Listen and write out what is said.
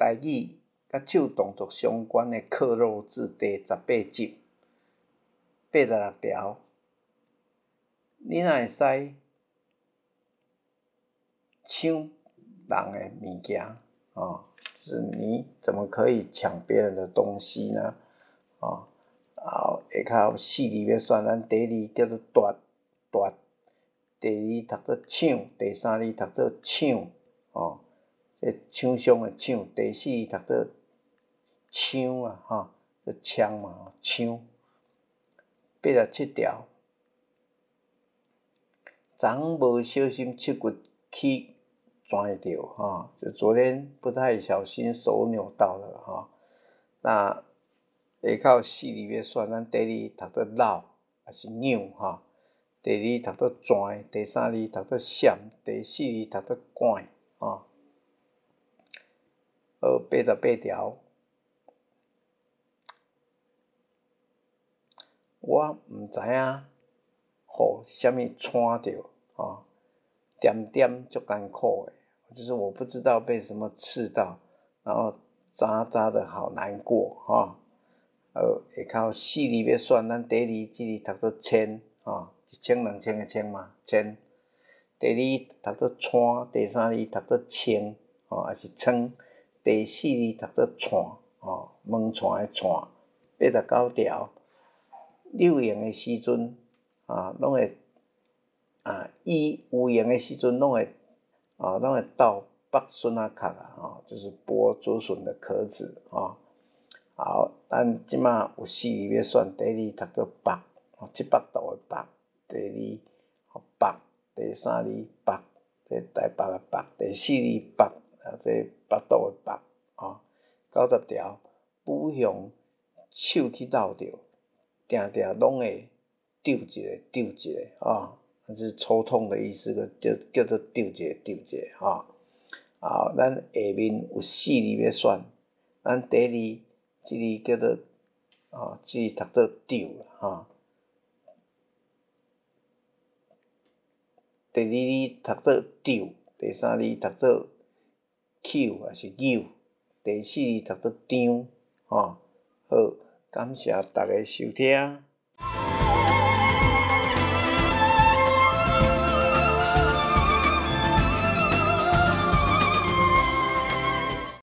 台語佮手動作相關的克漏字第18集86條。你哪會使搶人的物件？哦，就是你怎麼可以搶別人的東西呢？哦，好，下跤四字欲選，咱第一字叫做奪奪，第二字讀做搶，第三字讀做搶，哦，這廠商的廠，第四字讀做槍啊，吼，這槍嘛，槍。87條，昨昏無小心手骨去跩著，吼，就昨天不太小心手扭到了，吼。那下跤四字欲選，咱第一字讀做摎，抑是扭，吼。第二字讀做跩，第三字讀做閃，第四字讀做趕，吼。好，88條，我毋知影予啥物穿著，吼，點點足艱苦的，就是我不知道被什麼刺到，然後扎扎的好難過，吼。好，下跤四字欲選，咱第一字這字讀做千，吼，一千兩千的千嘛，千。第二字讀做穿，第三字讀做穿，吼，抑是倉。第四字讀做串，吼，門串的串。89條，你有閒的時陣，啊，攏會啊，伊有閒的時陣，攏會啊，攏會鬥剝筍仔殼啊，吼，就是剝竹筍的殼子，吼。好，咱這馬有四字欲選，第一字讀做縛，七縛肚的縛，第二縛，第三字北，這台北的北，第四字縛，啊，這腹肚的腹，吼。90條，武雄手去摎著，定定攏會丟一下，丟一下，啊，就是抽痛的意思，叫叫做丟一下，丟一下，吼。好，咱下面有四字欲選，咱第一字這字叫做，啊，這字讀做丟啦，吼。第二字讀做丟，第三字讀做搝，抑是搝，第四字讀做張，吼。好，感謝大家收聽。